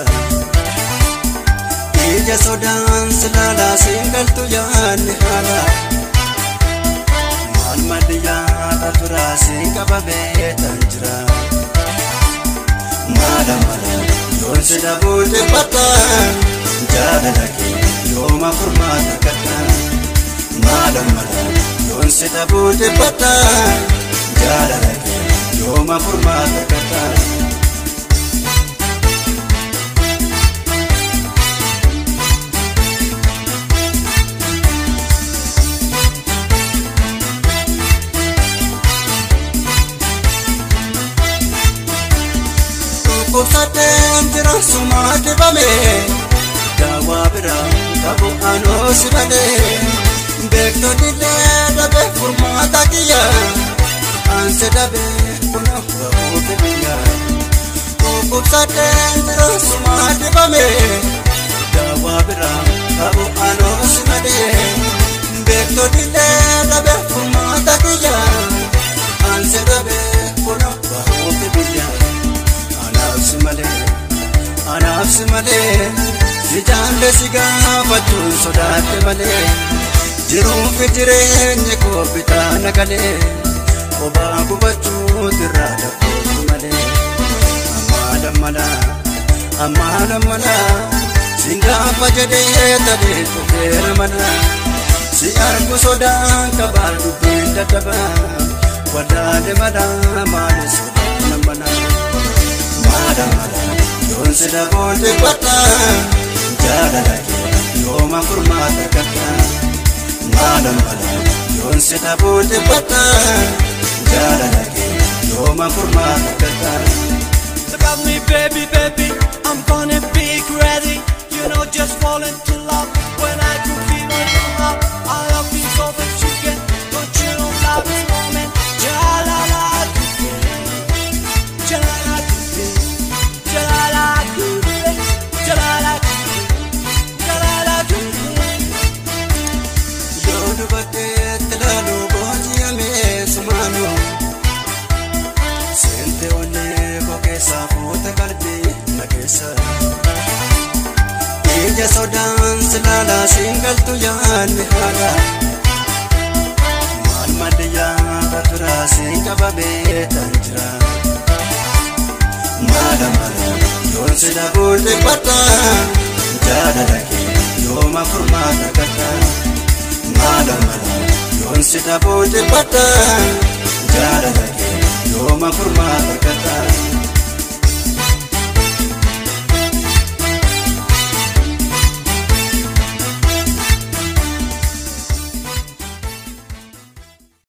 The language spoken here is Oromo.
keessa. Ija sodaan silaalaa siin galtu yaadni haala. Maal malli yaada turaa siin qabamee tan jira. Maala mala yoon si dhabuu dhibbata jaalala kee yooma furmaata argadha. Maala mala yoon si dhabuu dhibbata jaalala kee yooma furmaata argadha. Dhukkubsadeen jira sumaa dibame daawaa biraa qabu anoo si malee beektonni illee dhabe furmaata kiyya anse dhabe kuna bahuufi biyya. Dhukkubsadeen jira sumaa dibame daawaa biraa qabu anoo si malee beektonni illee dhabe furmaata kiyya anse dhabe kuna bahuufi biyya. Anaaf si malee, anaaf si malee, si jaalle si gaafachuun sodaate malee, jiruufi jireenyi koo bitaa na galee, kophaa gubachuutu irraa dhabbootu malee. Ammaa lammana, ammaa lammana, si gaafa jedhee talee dhufeera mana, si argu sodaan qabaa dubbiin dadhabaa, wallaale malaa maali sodaan mana. Maala mala yoon si dhabuu dhibbata jaalala kee yooma furmaata argadha. Maala mala yoon si dhabuu dhibbata jaalala kee yooma furmaata argadha. About me, baby, baby, I'm gonna be crazy. You know, just fall into love when I could feel it in love. I love you so that you can, don't you know love is moment. Jalala, jalala, jalala, jalala, jalala. Yoo dubarteetti ilaalu booji'amee sumaanu seente onnee koo keessaa fuute qalbii na keessa. Ija sodaan silaalaa siin galtu yaadni haala. Maal malli yaada turaa siin qabamee tan jira. Maala mala yoon si dhabuu dhibbata jaalala kee yooma furmaata argadha. Maala mala yoon si dhabuu dhibbata jaalala kee yooma furmaata argadha.